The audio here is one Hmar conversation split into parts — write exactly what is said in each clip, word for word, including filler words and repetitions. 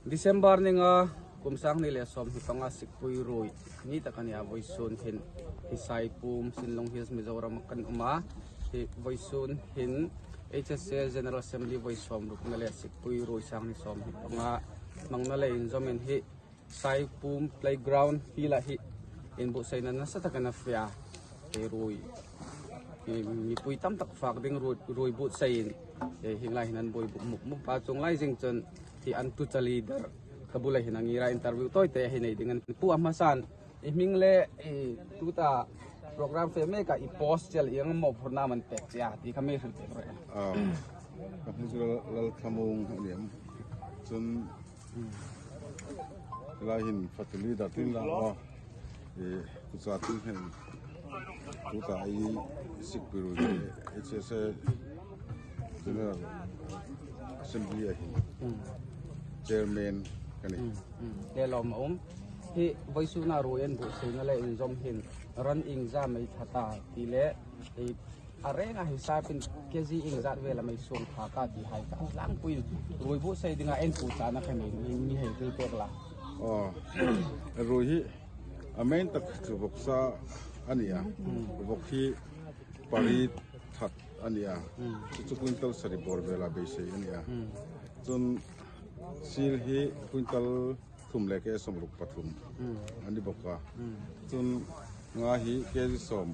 December ni nga, kum sang hni le sawmhni panga, Sikpui Ruoi ni tak a nia. Vawisun hin hi Saipum, Sinlung Hills, Mizoram kan um a. Hi vawisun hin H S A General Assembly voi sawmrukna le Sikpui Ruoi sang hni sawmhni panga hmangna le inzawmin hi Saipum Playground field-a hi inbuotsaina nasa takin a fe a. Hi ruoi, hi mipui tam tak fak ding ruoi, ruoi buotsaiin, hi lai hin an buoi muk muk a. Chuong lai zing chun hi an tuta leader ka bula hin a ngira interview tawite hi nei ding a nih. Pu, a hmasan i hming le, i tuta program fe meka i post chel ieng maw phurna man pek che a ti kha mi hril pek ro. Ah, ka hming chu Lal, Lalthamung a nih. Chun, hmm, lai hin fatu leader tin la, oh, i kucha tin hin tuta i Sikpui Ruoi H S A General Assembly a hin, hmm, chairman ka nih. Hmm, hmm. Le lawm a um. Hi vawisuna ruoi an buotsaina le inzawm hin ran iengzat mei tha ta ti le, i a renga hi sapin kg iengzat vel a mei suong pha ka ti hai kha tlangpuiin ruoi buotsai dinga en pu chana kha mei mi hei hril pek la. Oh, ruoi hi a main tak chu vawksa a nih a. Hmm. Vawk hi pariet that a nih a. Hmm. Chu chu quintal sari bawr vela beisei a nih a. Hmm. Chun sil hi quintal thum le kg sawmruk pathum, hmm, a ni bawk a. Hmm. Chun nga hi kg sawm.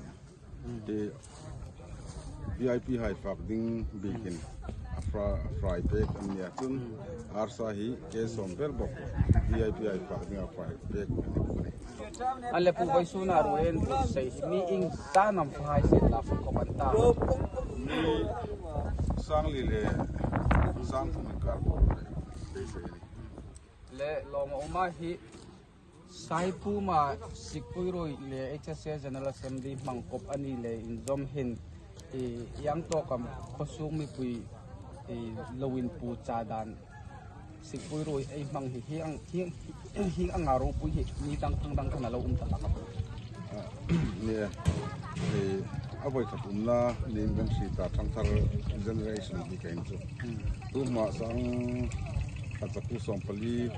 Hmm. Hi V I P hai fak ding bikin a fry, a fry pek a nih a. Chun, hmm, arsa hi kg sawm vel bawk V I P hai fak dinga fry pek a ni bawk a nih. A le, Pu, vawisuna ruoi an buotsai hi mi iengzat am fahai sien la fak khawp an ta? Mi sang li le sang thum inkar bawk le beisei a nih. Le lawm a um a, hi Saipuma Sikpui Ruoi le H S A General Assembly hmang kawp a ni le inzawm hin, i, ieng tawk am khawsung mipui, i, lo inpucha dan Sikpui Ruoi ei hmang hi, hi ang, hi, hi anga ropui hi mi dang thang dang khan a lo um ta hlak a. Ah, ni e, eh, a voi khat umna niin kan hriet a, thangthar generation hi ka in chu. Hmm. Tuma sang khat zakuo sawmpali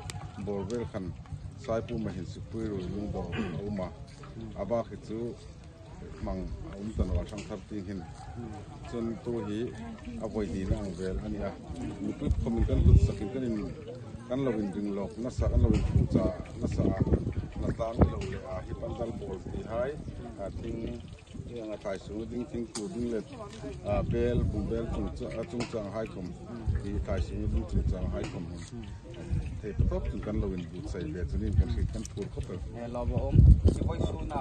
bawr vel khan Saipuma hin Sikpui Ruoi lungdaw a um a. Hmm. A bak hi chu hmang a um ta naw a, thangthar tieng hin. Hmm. Chun tu hi a voi hnina ang vel a nih a. Mipui khawmin kan hlut sakin kan in, kan lo inring lawk nasa, kan lo inpucha nasa a, na tlang lo le a, hi pandal bawl ti hai, a, thing, hi anga thaisung ding, thing tu ding le, a, bel, bung bel chungchang, a, chungchang hai khawm, hi thaisung ding chungchang hai khawm. Thei tawp chun kan lo inbuotsai ve chun kan hriet kan phur khawp el. He, lawm a um. Hi vawisuna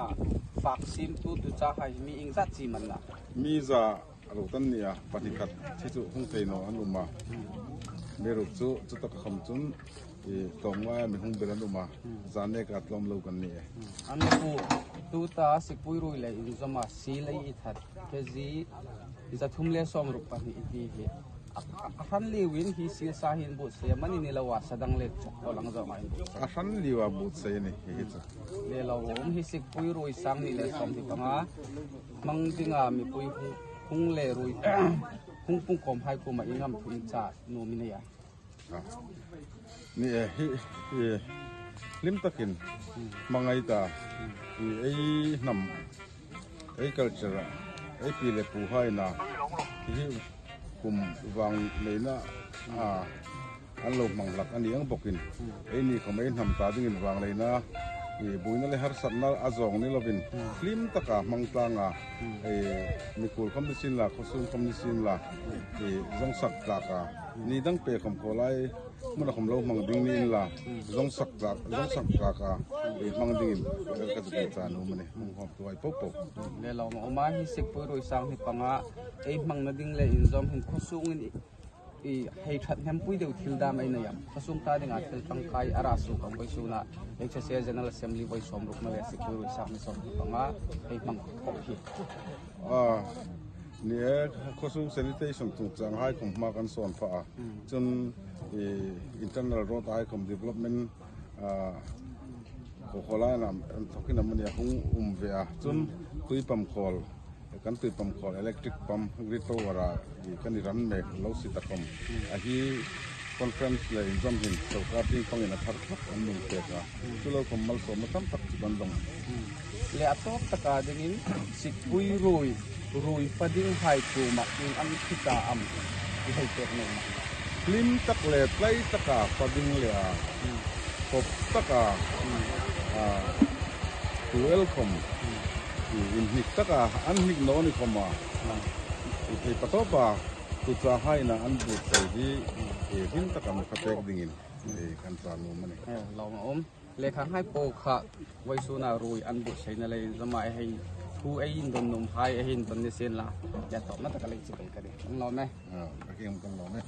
fak siemtu tuta hai mi iengzat chi am an na? Mi za a lo tan nia, pahni khat hi chu hung thei naw an um a. Mi ruk chu, chu tak khawm chun, i, tlawmngaia mi hung bel an um a. Zan neka tlawm lo kan ni e. An na pu, tuta Sikpui Ruoi le inzawma sil ei that kg zathum le sawmruk pahni i ti hi. A, a, a hran liuin hi sil sa hin buotsai am a ni, ni lo a sa dang le chak ko lang zo mai buotsai? A hran liu a buotsai a nih, hi, hi chu. Le lawm a um, hi Sikpui Ruoi sang hni le sawmhni panga hmang dinga mipui hung, hung le ruoi, hung pungkhawm hai kuoma ieng am thu in cha nuom i nei a? Ah. Ni e, hi, hi, hlim takin hmangai ta. Hi ei hnam, ei culture, ei pi le pu hai na, hi kum vang neina, a, an lo hmang hlak a ni ang bawkin. Eini khawm ei hnam ta dingin vang neina, i, buoina le harsatna a zawng ni lovin, hlim taka hmang tlanga, i, mikhuol khawm ni sien la, khawsung khawm ni sien la, i, zawngsak tlaka, ni dang pek khawm khawlai hmuna khawm lo hmang ding ni inla, zawngsak tlak, zawngsak tlaka, i, hmang dingin ka, ka ti cha nuom a nih, hmang khawm tuoi po po. Le lawm a um a, hi Sikpui Ruoi sang hni panga ei hmangna ding le inzawm hin khawsungin i, i, hei ṭhat hnempui deu thil dam ei nei am? Khawsung ta dinga thil tangkai a ra suok am vawisuna H S A General Assembly voi sawmrukna le Sikpui Ruoi sang hni sawmhni panga ei hmang khawp hi? A, ni e, khawsung sanitation chungchang hai khawm hma kan sawn pha a. Hmm. Chun, i, internal road hai khawm development, a, ko khawlai nam, an thawkin am a ni a hung um ve a. Chun, hmm, tui pump khawl, kan tui pump khawl, electric pump, grid power-a, i, kan i run mek lo si ta khawm. Hmm. A hi, conference le inzawm hin sawrkar tieng pangin a thar thlak an lungpek a. Chu lo khawm malsawmna tam tak chu kan dawng. Le a tawp taka dingin sitpui ruoi, ruoi fa dinghai kuoma ieng ang thi ta am i hei pek naw am? Hlim tak le tlai taka fa ding le a, khawp taka, a, tu el khawm, inhnik taka an hnik naw ni khawma, i thei pa tawpa, tu chahai na an buotsai hi, e, hlim taka mi kha pek dingin, e, kan chah nuom a nih. E, lawm a um. Le khanghai po kha vawisuna ruoi an buotsaina lei zama ei hei thu ei indawn nuom hai ei indawn ni sien la. Ya tawpna taka lei chi pei ka ring. An lawm e. A, ka kiem kan lawm e.